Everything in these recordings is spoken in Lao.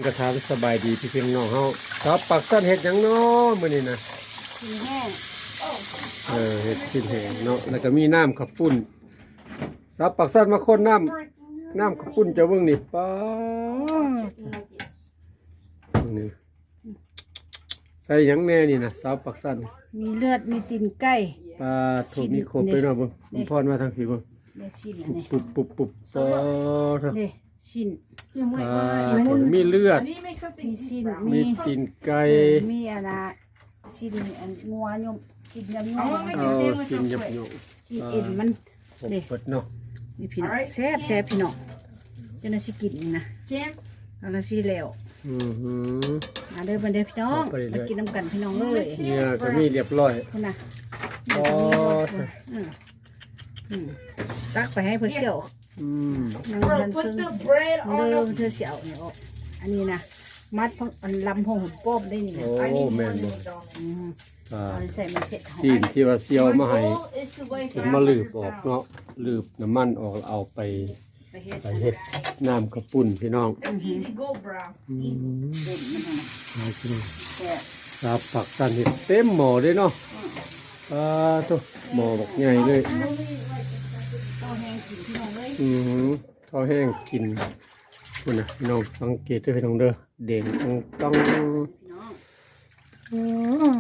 ກໍຖາມສະບາຍດີພີ່ນ້ອງເຮົາ. ສາວປາກຊັນເຮັດຫຍັງເນາະມື້ນີ້ນະ? ຊີ້ນແຫ້ງ. ເອີ ເຮັດຊີ້ນແຫ້ງເນາະ ແລ້ວກໍມີນ້ຳເຂົ້າປຸ້ນ. ສາວປາກຊັນມາຄົນນ້ຳ ນ້ຳເຂົ້າປຸ້ນເຈົ້າເບິ່ງນີ້ ປາດ ນີ້ ໃສ່ຫຍັງແດ່ນີ້ນະ ສາວປາກຊັນ? ມີເລືອດ ມີຕີນໄກ່ ປາດໂທ້ ມີຄົບເລີຍເນາະ. ເບິ່ງ ເດ້ ພອນມາທາງພີ້ເບິ່ງ ເດ້ ຊີ້ນອັນນີ້ ປຸບໆໆ ປາດໂທ້ ເດ້ ຊີ້ນ ປາດໂທ້ ມີເລືອດ ມີຊີ້ນ ມີ ມີຕີນໄກ່ ເອີ ມີອັນນ່າ ຊີ້ນອັນງົວຍົມ ຊີ້ນຍົມ ອໍ ຊີ້ນຍົມ ຊີ້ນເອັນມັນ ຄົບເບິດເນາະ ນີ້ພີ່ນ້ອງ ແຊບໆ ພີ່ນ້ອງ ຈົນວ່າຊິກິນນະ ເອົາລະຊິແລ້ວ. ອືຫື ມາເດີ ມາເດີພີ່ນ້ອງ ມາກິນນຳກັນພີ່ນ້ອງເອີຍ. ເນື້ອກໍມີລຽບຮ້ອຍ ພຸ້ນນະ ອໍ ເນື້ອກໍມີລຽບຮ້ອຍ ອື ອື ຕັກໄປໃຫ້ເພິ່ນສ່ຽວ ອື ຍັງບໍ່ທັນເຄິ່ງ ເດີ ເທື່ອຊິເອົານີ້ອອກ ອັນນີ້ນະ ມັດ ອັນລຳໂພງຫອມປ້ອມໄດ້ນີ້ນະ. ໂອ້ ແມ່ນບໍ່? ອື ອ່າ ໃສ່ມັນເສັດ ຊີ້ນທີ່ວ່າສ່ຽວມາໃຫ້ ເພິ່ນມາລືບອອກເນາະ ລືບນ້ຳມັນອອກ ເອົາໄປ ໄປເຮັດ ໄປເຮັດນ້ຳເຂົ້າປຸ້ນພີ່ນ້ອງ. ອືຫື ອືມ ແຊບ ສາວປາກຊັນເຮັດເຕັມໝໍ້ເດ້ເນາະ. ອືມ ປາດໂທ້ ໝໍ້ບັກໃຫຍ່ເລີຍ ເຂົ້າແຫ້ງກິນພີ່ນ້ອງເອີຍ. ອືຫື ເຂົ້າແຫ້ງກິນ ພຸ້ນນະ ພີ່ນ້ອງສັງເກດເດີພີ່ນ້ອງເດີ ແດງຕ່ອງໆ ພີ່ນ້ອງ. ອືມ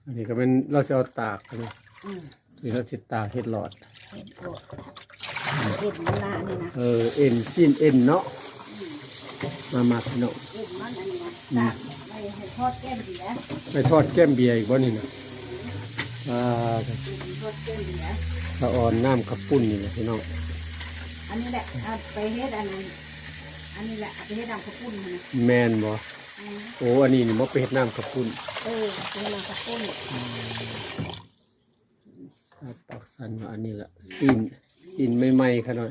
ອັນນີ້ກໍແມ່ນລາວຊິເອົາຕາກ ອັນນີ້ ອືມ ນີ້ລາວຊິຕາກເຫັດຫຼອດ ເຫັດຫຼອດ ເຫັດມັນລະນີ້ນະ ເອີ ເອັນ ຊີ້ນເອັນເນາະ. ອືມ ມາໆ ພີ່ນ້ອງ ເຫັດມັນອັນນີ້ນະ ອືມ ຕາກໄວ້ໃຫ້ທອດແກ້ມເບຍ ໄວ້ທອດແກ້ມເບຍອີກບໍ່ນີ້ນະ? ອ່າ ທອດແກ້ມເບຍ ສະອອນນ້ຳເຂົ້າປຸ້ນນີ້ແຫຼະພີ່ນ້ອງ. ອັນນີ້ແຫຼະ ເອົາໄປເຮັດອັນ ອັນນີ້ແຫຼະ ເອົາໄປເຮັດນ້ຳເຂົ້າປຸ້ນຫັ້ນນະ. ແມ່ນບໍ່? ອືມ ໂອ້ ອັນນີ້ນີ້ບໍ່ໄປເຮັດນ້ຳເຂົ້າປຸ້ນ. ເອີ ໄປເຮັດນ້ຳເຂົ້າປຸ້ນ. ອືມ ສາວປາກຊັນວ່າອັນນີ້ລະ ຊີ້ນ ຊີ້ນໃໝ່ໆ ຂະນ້ອຍ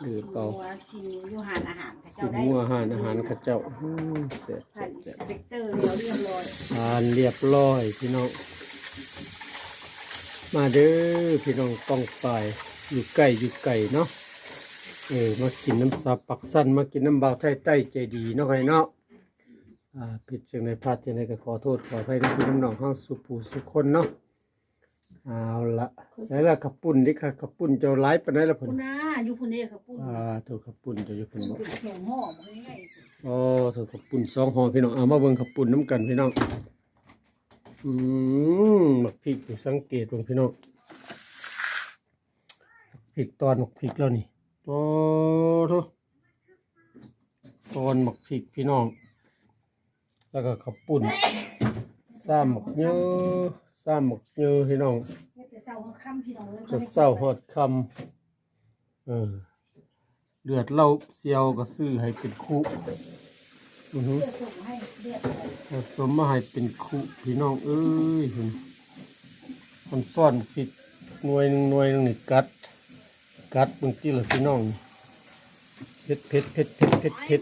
ຫຼືເປົ່າ ຊີ້ນງົວ ຊີ້ນຢູ່ຮ້ານອາຫານເຂົາເຈົ້າ ຊີ້ນງົວຮ້ານອາຫານເຂົາເຈົ້າ. ອືມ ແຊບໆ ຜ່ານອິນສະເປັກເຕີແລ້ວລຽບຮ້ອຍ ຜ່ານລຽບຮ້ອຍພີ່ນ້ອງ. ມາເດີພີ່ນ້ອງປ້ອງປາຍ ຢູ່ໃກ້ຢູ່ໄກເນາະ ເອີ ມາກິນນຳສາວປາກຊັນ ມາກິນນຳບ່າວໄທໃຕ້ໃຈດີເນາະ ໃຫ້ເນາະ. ອ່າ ຜິດຈັ່ງໃດພາດຈັ່ງໃດກໍຂໍໂທດຂໍອະໄພນຳພີ່ນຳນ້ອງເຮົາສູ່ຜູ້ສູ່ຄົນເນາະ. ເອົາລະ ໃສ່ລະ ເຂົ້າປຸ້ນເດ້ ເຂົ້າປຸ້ນເຈົ້າຫຼາຍປານໃດລະພຸ້ນ? ພຸ້ນນະ ຢູ່ພຸ້ນເດ້ເຂົ້າປຸ້ນ. ອ່າ ໂທ້ ເຂົ້າປຸ້ນເຈົ້າຢູ່ພຸ້ນບໍ? ເຂົ້າປຸ້ນສອງຫໍ່ ໂອ້ ເຂົ້າປຸ້ນສອງຫໍ່ພີ່ນ້ອງ. ເອົາມາເບິ່ງເຂົ້າປຸ້ນນຳກັນພີ່ນ້ອງ. ອືມ ໝາກພິກນີ້ສັງເກດເບິ່ງພີ່ນ້ອງ ໝາກພິກ ຕອນໝາກພິກແລ້ວນີ້ ໂອ້ໂທ້. ຕອນໝາກພິກພີ່ນ້ອງ ແລ້ວກໍເຂົ້າປຸ້ນ ຊາມໝາກເຍີ ຊາມໝາກເຍີພີ່ນ້ອງ. ເຮັດແຕ່ເຊົ້າຮອດຄ່ຳພີ່ນ້ອງເອີຍ ແຕ່ເຊົ້າຮອດຄ່ຳ. ເອີ ເລືອດເຫຼົ້າສ່ຽວກໍຊື້ໃຫ້ເປັນຄຸ ອືຫື ສະສົມມາໃຫ້ເປັນຄຸພີ່ນ້ອງເອີຍ. ມັນຊ້ອນພິກໜ່ວຍໜຶ່ງ ໜ່ວຍໜຶ່ງນີ້ກັດ ກັດເບິ່ງຕິລະພີ່ນ້ອງ ເຜັດ ເຜັດ ເຜັດ ເຜັດ ເຜັດ ເຜັດ.